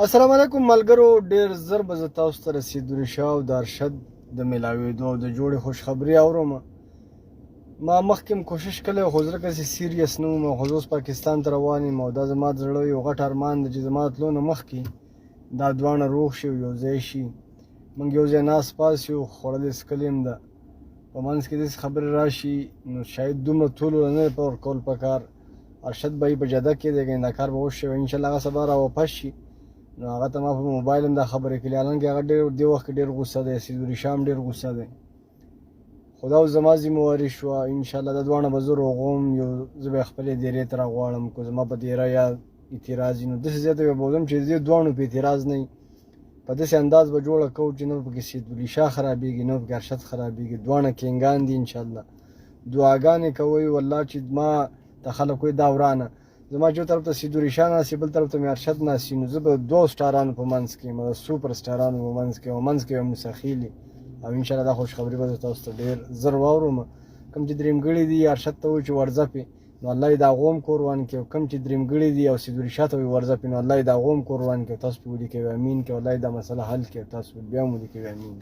السلام علیکم ملګرو، ډیر زر به زه تاسو ته رسیدونی شاه او د ارشد د ملاوېدو او د جوړې خوشخبری اورم. ما مخکې هم کوشش کړی خو زه کسې سیریس نه وم، خو زه اوس پاکستان ته روان یم او دا زما د زړه یو غټ ارمان دی چې زما د تلو نه مخکې دا دواړه روغ شي او یو ځای شي. موږ یو ځای ناست پاس یو، خوړلې څکلې هم ده، په منځ کې داسې خبرې راشي نو شاید دومره تولو نه په ورکول پکار. ارشد بای په جده کې دی، ګنې دا کار به وشي ان شاء الله. هغه سبا را واپس شي نو هغه ته ما په موبایل هم دا خبرې کړې، حالانکه هغه ډېر دې وخت کې ډېر غوسه دی، سیدوري شام ډېر غوسه دی، خو دا اوس زما ذمهواري شوه. ان شاء الله دا دواړه به زه روغوم، یو زه به خپلې دیرې ته راغواړم، که زما په دیره یا اعتراض نو داسې ځای ته به بوځم چې دې دواړو په اعتراض نه وي. په داسې انداز به جوړه کوو چې نه پکې سید ولي شاه خرابېږي نه پکې ارشد خرابېږي، دواړه کینګان دي. ان شاء الله دعاګانې کوئ. والله چې ما ته خلک وایي دا ورانه زما چې یو طرف ته سیدوري شاه ناست بل طرف ته مې ارشد ناست، نو زه به دوو سټارانو په منځ کې یم، د سوپر سټارانو په منځ کې یم، منځ کې به موساخېلي. او ان شاء الله دا خوشخبري به زه تاسو ته ډېر زر واوروم. کوم چې درېیمګړي دي ارشد ته وایي چې ورځه پې، نو الله یې د هغو هم کور وران کړي، او کوم چې درېیمګړي دي او سیدوري شاه ته وایي ورځه پې، نو الله یې د هغو هم کور وران کړي. تاسو پې ولیکئ امین کړي، الله یې دا مسله حل کړي، تاسو بیا هم ولیکئ امین.